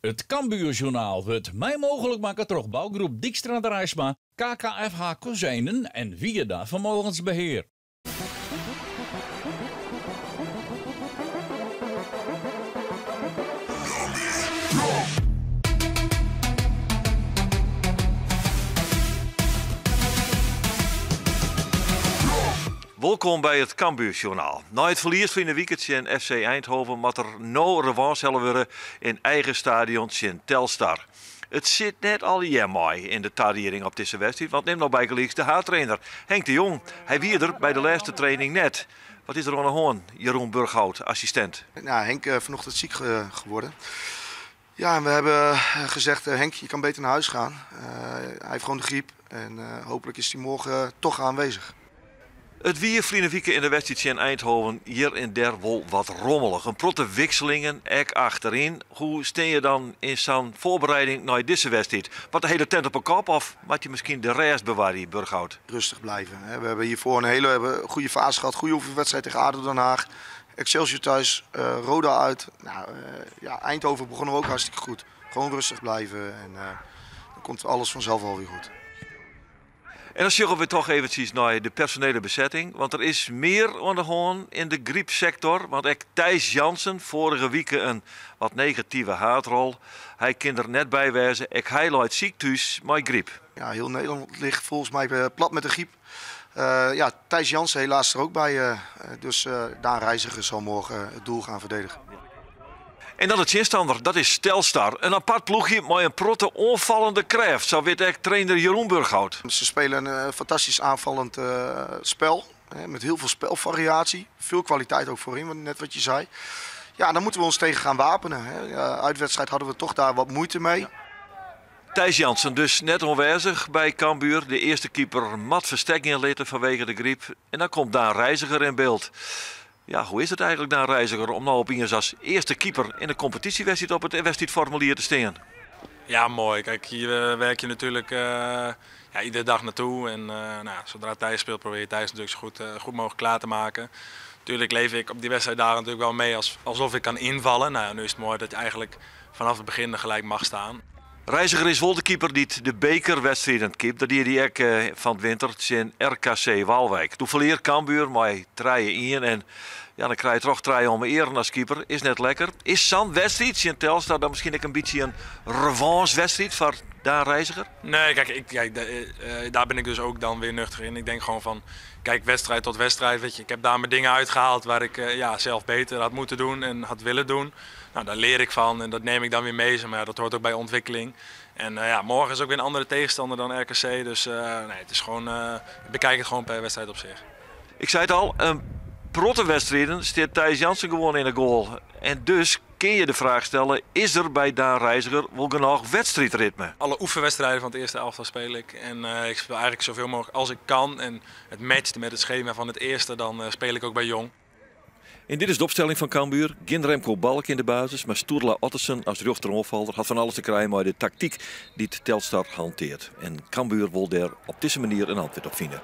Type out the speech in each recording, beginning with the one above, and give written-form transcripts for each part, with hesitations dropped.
It Cambuurjournaal wurdt mei mooglik makke troch bougroep Dykstra Draisma, KKFH Kozijnen en Wierda Vermogensbeheer. Wolkom by it Cambuurjournaal. Nei it ferlies ferline wike tsjin FC Eindhoven moat der no revanche helle wurde yn eigen stadion tsjin Telstar. It sit net allegear mei yn de tarieding op dizze wedstriid, want nim no bygelyks de haadtrainer Henk de Jong. Hy wie der by de lêste training net. Wat is der oan de hân, Jeroen Burghout, assistint? Nou, Henk eh, vanochtend ziek geworden. Ja, en we hebben eh, gezegd, eh, Henk, je kan beter naar huis gaan. hij heeft gewoon de griep en hopelijk is hij morgen toch aanwezig. It wie ferline wike yn de wedstriid tsjin Eindhoven hjir en dêr wol wat rommelich. In protte wikselingen, ek achteryn. Hoe stean je dan yn sa'n foarbereiding nei dizze wedstriid? Moat de hiele tent op 'e kop of moat je miskien de rêst bewarje, Burghout? Rustig blijven. We hebben hiervoor een hele goede fase gehad. Goede oefenwedstrijd tegen ADO Den Haag. Excelsior thuis, uh, Roda uit. Nou, uh, ja, Eindhoven begonnen we ook hartstikke goed. Gewoon rustig blijven en uh, dan komt alles vanzelf alweer goed. En dan sjogge we toch eventsjes nei de personele besetting. Want der is mear oan de hân yn de grypsektor. Want ek Thijs Jansen, foarige wike in wat negative haadrol. Hy kin der net by wêze. Ek hy leit siik thús mei gryp. Ja, heel Nederland ligt volgens mij eh, plat met de griep. Uh, ja, Thijs Jansen helaas er ook bij. Uh, dus uh, Daan Reiziger zal morgen het doel gaan verdedigen. En dan de tsjinstanner, dat is Telstar. In apart ploechje mei in protte oanfallende krêft, sa wit ek trainer Jeroen Burghout. Ze spelen een fantastisch aanvallend spel. Hè, met heel veel spelvariatie. Veel kwaliteit ook voorin, net wat je zei. Ja, daar moeten we ons tegen gaan wapenen. Hè. Ja, uitwedstrijd hadden we toch daar wat moeite mee. Ja. Thijs Jansen dus net oanwêzich by Cambuur. De earste keeper moat ferstek gean litte fanwege de gryp. En dan komt Daan Reiziger yn byld. Ja, hoe is it eigentlik Daan Reiziger om no opiens as earste keeper yn de kompetysjewedstriid op it wedstriidformulier te stean? Ja, mooi. Kijk, hier eh, werk je natuurlijk uh, ja, iedere dag naartoe. En uh, nou, zodra Thijs speelt, probeer je Thijs natuurlijk zo goed, goed mogelijk klaar te maken. Tuurlijk leef ik op die wedstrijd daar natuurlijk wel mee als, alsof ik kan invallen. Nou ja, nu is het mooi dat je eigenlijk vanaf het begin er gelijk mag staan. Reiziger is wol de keeper dy't de bekerwedstriden keept. Dat die hy ek eh, fan 't winter tsjin RKC Waalwijk. Doe ferlear Cambuur mei 3-1 en ja, dan krije je troch trije om 'e earen as keeper. Is net lekker. Is sa'n wedstriid tsjin Telstar dan miskien ek in bytsje in revanche-wedstriid foar Daan Reiziger? Nee, kijk, ik, kijk, eh, daar ben ik dus ook dan weer nuchter in. Ik denk gewoon van, kijk, wedstrijd tot wedstrijd. Weet je, ik heb daar mijn dingen uitgehaald waar ik eh, ja, zelf beter had moeten doen en had willen doen. Nou, daar leer ik van en dat neem ik dan weer mee. Maar ja, dat hoort ook bij ontwikkeling. En uh, ja, morgen is ook weer een andere tegenstander dan RKC. Dus uh, nee, het is gewoon, uh, ik bekijk het gewoon per wedstrijd op zich. Ik sei it al, in protte wedstriden stiet Thijs Jansen gewoan yn de goal. En dus kinne je de fraach stelle, is der by Daan Reiziger wol genôch wedstriidritme? Alle oefenwedstrijden van het eerste elftal speel ik. En ik speel eigenlijk zoveel mogelijk als ik kan. En het matcht met het schema van het eerste, dan speel ik ook bij Jong. En dit is de opstelling fan Cambuur. Gjin Remco Balk yn de basis, mar Sturla Ottesen as rjochteroanfaller hat fan alles te krijen mei de taktyk dy't Telstar hantearret. En Cambuur wol dêr op dizze manier in antwurd op fine.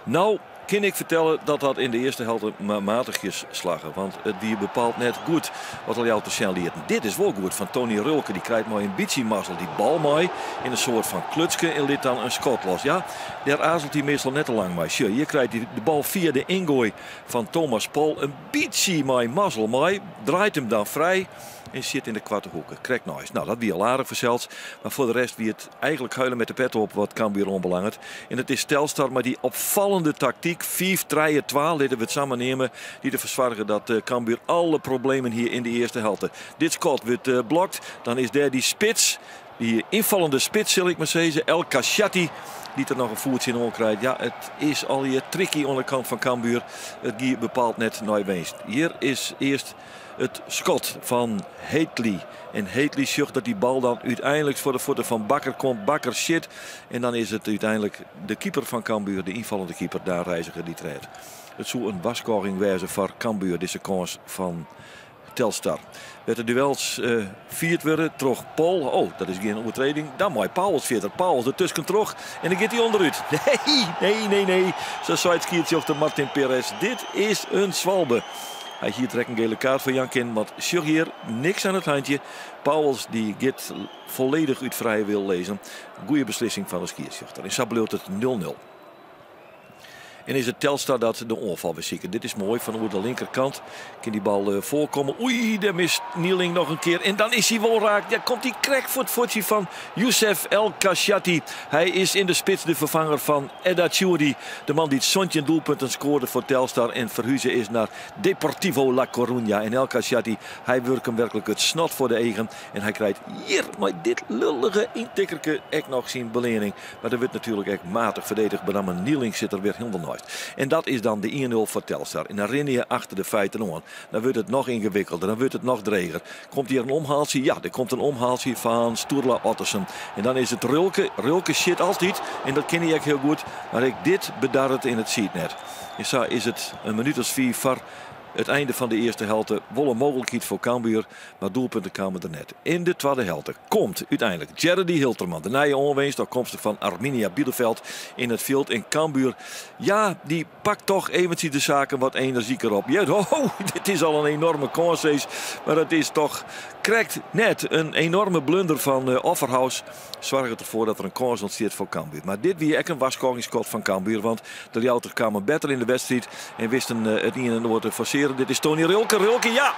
No kin ik fertelle dat dat yn de earste helte mar matichjes slagge, want it wie bepaald net goed wat de Ljouwerters sjen lieten. Dit is wol goed fan Tony Rölke, dy krijt mei in bytsje mazzel dy bal mei yn in soart fan klutske en lit dan in skot los. Ja, dêr aarzelt hy meastal net te lang mei. Sjoch, hjir krijt hy de bal fia de yngoai fan Thomas Pol in bytsje mei mazzel mei, draait him dan frij en sjit yn de koarte hoeke. Krekt neist. Nou, dat wie al aardich fansels, mar foar de rest wie it eigentlik huilen met de pet op wat Cambuur oanbelanget. En it is Telstar mei dy opfallende taktyk, 5-3-2, litte we it sa mar neame, dy't derfoar soarge dat eh, Cambuur alle problemen hie yn de earste helte. Dit skot wurdt eh, blokt, dan is dêr dy spits, dy ynfallende spits sil ik mar sizze, El Kachati, dy't der noch in foet tsjinoan krijt. Ja, it is allegear tricky oan de kant fan Cambuur. It gie bepaald net nei winst. Hjir is earst it skot fan Heatley. En Heatley sjocht dat dy bal dan úteinlik foar de fuotten fan Bakker komt. Bakker sjit en dan is it úteinlik de keeper fan Cambuur, de ynfallende keeper Daan Reiziger, dy't rêdt. It soe in warskôging wêze foar Cambuur, dizze kâns fan Telstar. Wêr't de duels uh, fierd wurde troch Pol. Oh, dat is gjin oertreding. Dan mei Pauwels fierder. Pauwels der tuskentroch en dan giet hy ûnderút. Nee, nee, nee, nee. Sa seit skiedsrjochter Martin Perez. Dit is in swalbe. Hy hie der ek in gele kaart foar jaan kinnen, want sjoch hjir, niks oan it handje. Pauwels dy giet folledich út frije wil lizzen. Goede beslissing fan de skiedsrjochter. En sa bliuwt it 0-0. En is it Telstar dat de oanfal wer siket. Dit is moai, fan oer de linkerkant kin dy bal foarkomme. Oei, dêr mist Nieling noch in kear. En dan is hy wol raak. Dêr komt hy krekt foar it fuotsje fan Youssef El Kachati. Hy is yn de spits de ferfanger fan Eddahchouri. De man dy't 17 doelpunten skoarde foar Telstar en ferhuze is nei Deportivo La Coruña. En El Kachati, hy wurke him werklik it snot foar de eagen. En hy krijt hjir mei dit lullige yntikkerke ek noch syn beleanning. Mar der wurdt natuerlik ek matich ferdedige. Benammen Nieling sit der wer hielendal neist. En dat is dan de 1-0 foar Telstar. En dan rinne je achter de feiten oan. Dan wurdt it noch yngewikkelder, dan wurdt it noch dreger. Komt hjir in omhaaltsje? Ja, der komt in omhaaltsje fan Sturla Ottesen. En dan is it Rölke. Rölke sjit altyd en dat kin hy ek hiel goed. Mar ek dit bedarret yn it sydnet. En sa is it in minút as fiif foar it einde fan de earste helte wol in mooglikheid foar Cambuur, mar doelpunten kamen der net. Yn de twadde helte komt úteinlik Jeredy Hilterman, de nije oanwinst, ôfkomstich fan Arminia Bielefeld, yn it fjild. En Cambuur, ja, dy pakt toch eventsjes de saken wat enerzjiker op. Ja, oh, dit is al in enoarme kâns, sis, mar it is toch krekt net in enoarme blunder fan Offerhaus. Soarget derfoar dat der in kâns ûntstiet foar Cambuur. Mar dit wie ek in warskôgingsskot fan Cambuur, want de Ljouwerters kamen better yn de wedstriid en wisten it ien en oar te forsearjen. Dit is Tony Rölke. Rölke, ja!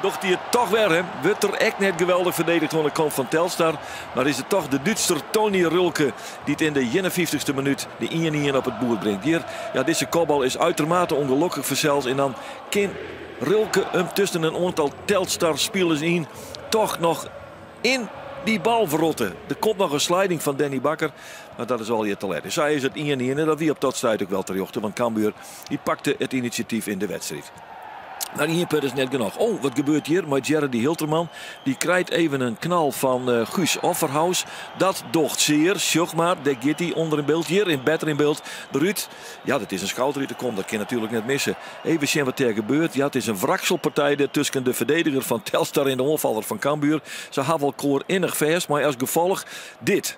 Docht hy it toch wer, hè? Wurdt der ek net geweldich ferdedige oan de kant fan Telstar. Mar is it toch de Dútser Tony Rölke dy't yn de 51ste minút de 1-1 op it boerd bringt. Hjir, ja, dizze kopbal is uitermate ûngelokkich fansels. En dan kin Rölke him tusken in oantal Telstar-spilers yn toch noch yn dy bal wrotte. Der komt noch in sliding fan Danny Bakker, mar dat is allegear te let. Sa is it 1-1 en dat wie op dat stuit ek wel terjochte, want Cambuur dy pakte it inisjatyf yn de wedstriid. Mar ien punt is net genôch. Oh, wat gebeurt hjir mei Jeredy Hilterman? Dy krijt even in knal fan Guus Offerhaus. Dat docht sear. Sjoch mar, dêr giet hy ûnder yn byld. Hjir in better yn byld. Derút. Ja, dat is in skouder út de kom. Dat kin natuerlik net misse. Even sjen wat dêr gebeurt. Ja, it is in wrakselpartij dêr tusken de ferdediger fan Telstar en de oanfaller fan Cambuur. Se hawwe elkoar innich fêst, mei as gefolch dit.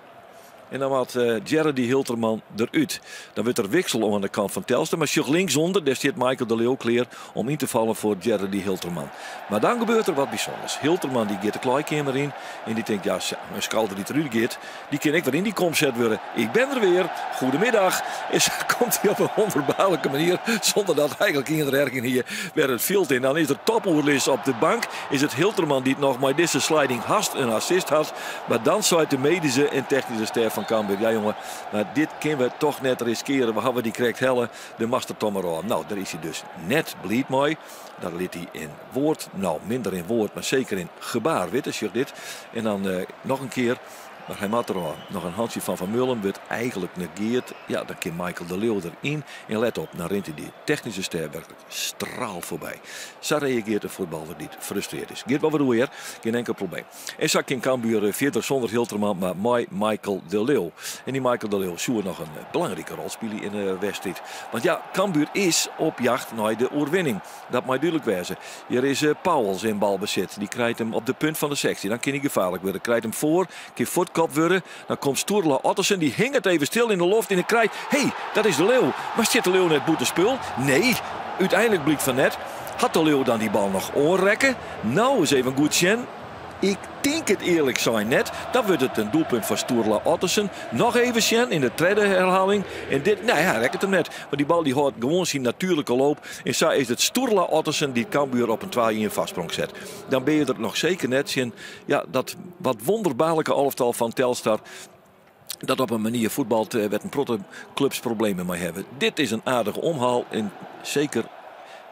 En dan moat Jeredy Hilterman derút. Dan wurdt der wiksele oan de kant fan Telstar. Mar sjoch linksûnder, dêr stiet Michael de Leeuw klear om yn te fallen foar Jeredy Hilterman. Mar dan gebeurt der wat bysûnders. Hilterman dy giet de klaaikeamer yn en dy tinkt, ja, in skouder dy't derút giet, dy kin ek wer yn dy kom set wurde. Ik bin der wer, goedemiddag. En sa komt hy op in wonderbaarlike manier, sûnder dat eigenlik ien der erch yn hie, wer it fjild yn. Dan is der topoerlis op de bank. Is it Hilterman dy't noch mei dizze sliding hast in assist hat. Mar dan seit de medyske en technyske stêf fan Cambuur, ja jonge, mar dit kinne we toch net riskeare. We hawwe dy krekt helle, do moatst der toch mar ôf. No, dêr is hy dus net bliid mei. Dat lit hy yn woord, no minder yn woord, mar seker yn gebaar witte. Sjoch dit. En dan noch in kear. Mar hy moat derôf. Noch in hantsje fan Van Mullum wurdt eigenlik negeard. Ja, dan kin Michael de Leeuw deryn. En let op, dan rint hy dy technyske stêf werklik straal foarby. Sa reagearret in fuotballer dy't frustrearre is. Giet wol wer oer, hear. Gjin inkel probleem. En sa kin Cambuur fierder sûnder Hilterman, mar mei Michael de Leeuw. En dy Michael de Leeuw soe noch in belangrike rol spylje yn de wedstriid. Want ja, Cambuur is op jacht nei de oerwinning. Dat mei dúdlik wêze. Hjir is Pauwels yn balbesit. Dy krijt him op de punt fan de seksje. Dan kin hy gefaarlik wurde. Krijt him foar, kin fuortkopt wurde. Dan komt Sturla Ottesen. Dy hinget even stil yn de loft en hy krijt... Hé, dat is de Leeuw. Mar stiet de Leeuw net bûtenspul? Nee, úteinlik blykt fan net. Hat de Leeuw dan dy bal noch oanrekke? No, ris even goed sjen. Ik tink it earlik sein net. Dan wurdt it in doelpunt foar Sturla Ottesen. Noch even sjen yn de tredde herhaling. En dit, nee, hy rekket him net. Mar dy bal dy hâldt gewoan syn natuerlike loop. En sa is it Sturla Ottesen dy't Cambuur op in 2-1 foarsprong set. Dan binne je der noch seker net tsjin, ja, dat wat wonderbaarlike alftal fan Telstar. Dat op in manier fuotbalt wêr't in protte klups problemen mei hawwe. Dit is in aardige omhaal en seker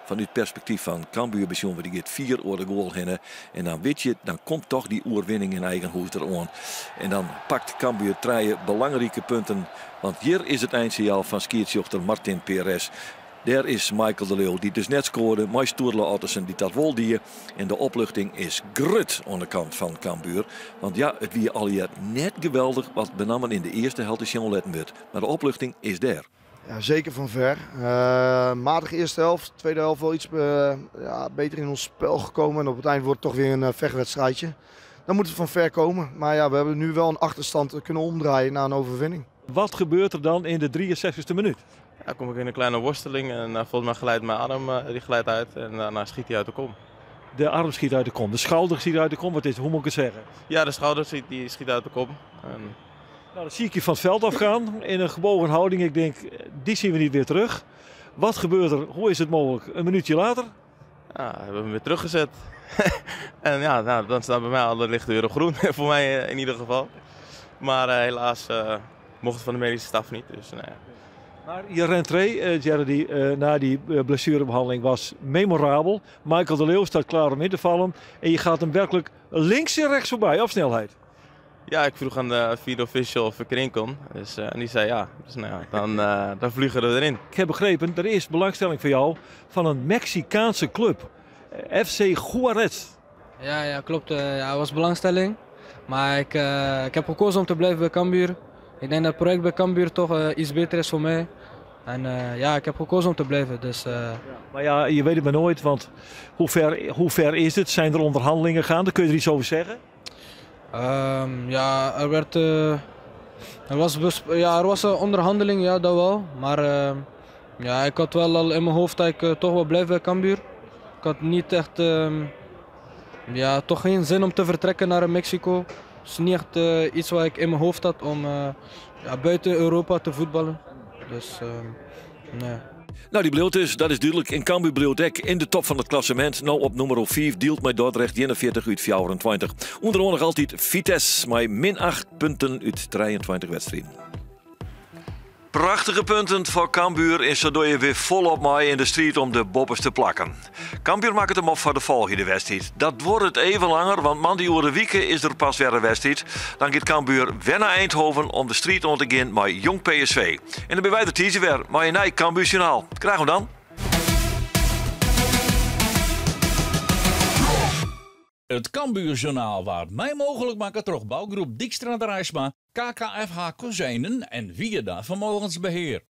fanút perspektyf fan Cambuur besjoen, want dy giet fier oer de goal hinne. En dan wit je, dan komt toch dy oerwinning yn eigen hûs deroan. En dan pakt Cambuur trije belangrike punten. Want hjir is it einsinjaal fan skiedsrjochter Martin Perez. Dêr is Michael de Leeuw, dy't dus net skoarde, mei Sturla Ottesen, dy't dat wol die. En de opluchting is grut oan de kant fan Cambuur. Want ja, it wie allegear net geweldich wat benammen yn de earste helte sjen litten wurdt. Mar de opluchting is dêr. Ja, zeker van ver. Matige eerste helft, tweede helft wel iets ja, beter in ons spel gekomen. En op het eind wordt het toch weer een vechtwedstrijdje. Dan moet het van ver komen. Maar ja, we hebben nu wel een achterstand kunnen omdraaien naar een overwinning. Wat gebeurt der dan yn de 63ste minút? Ja, kom ik in een kleine worsteling en volgens mij glijdt mijn arm die glijdt uit en daarna schiet hij uit de kom. De arm schiet uit de kom, de schouder schiet uit de kom, wat is, hoe moet ik het zeggen? Ja, de schouder schiet, die schiet uit de kom. En... Nou, dan zie ik je van het veld afgaan in een gebogen houding. Ik denk, die zien we niet weer terug. Wat gebeurt er? Hoe is het mogelijk? Een minuutje later? Ja, we hebben hem weer teruggezet. en ja, nou, dan staat bij mij alle lichten weer op groen. Voor mij in ieder geval. Maar helaas mocht het van de medische staf niet. Dus, nou ja. Maar je rentree, Jeredy, na die blessurebehandeling was memorabel. Michael de Leeuw staat klaar om in te vallen. En je gaat hem werkelijk links en rechts voorbij op snelheid. Ja, ik vroeg aan de vierde official of ik erin kon. Dus, en die zei ja. Dus nou ja, dan vliegen we erin. Ik heb begrepen, er is belangstelling voor jou van een Mexicaanse club. FC Juarez. Ja, ja klopt. Ja, er was belangstelling. Maar ik heb gekozen om te blijven bij Cambuur. Ik denk dat het project bij Cambuur toch iets beter is voor mij. En ja, ik heb gekozen om te blijven. Dus. Ja, maar ja, je weet het maar nooit, want hoe ver is het? Zijn er onderhandelingen gaande? Kun je er iets over zeggen? Ja, er werd, er was bes-, ja, er was een onderhandeling, ja, dat wel. Maar ja, ik had wel al in mijn hoofd dat ik toch wel blijf bij Cambuur. Ik had niet echt, ja, toch geen zin om te vertrekken naar Mexico. Het is niet echt iets wat ik in mijn hoofd had om ja, buiten Europa te voetballen. Dus nee. Nou, die bliuwt dus, dat is duidelijk. In Cambuur bliuwt ek in de top van het klassement. Nou op nummer 5 deelt met Dordrecht 41 uit 24. Onder nog altijd Vitesse met min 8 punten uit 23 wedstrijden. Prachtige punten voor Cambuur en zo doe je weer volop mee in de strijd om de boppers te plakken. Cambuur maakt het hem op voor de volgende wedstrijd. Dat wordt het even langer, want man die oer de wieken is er pas weer een wedstrijd. Dan gaat Cambuur weer naar Eindhoven om de strijd om te gaan met Jong PSV. En dan ben wij de teaser weer, maar in Nij Cambuur Journaal. Graag hem dan. Het Cambuur Journaal waard mei mooglik makke troch bouwgroep Dijkstra Draisma, KKFH Kozijnen en Wieda Vermogensbeheer.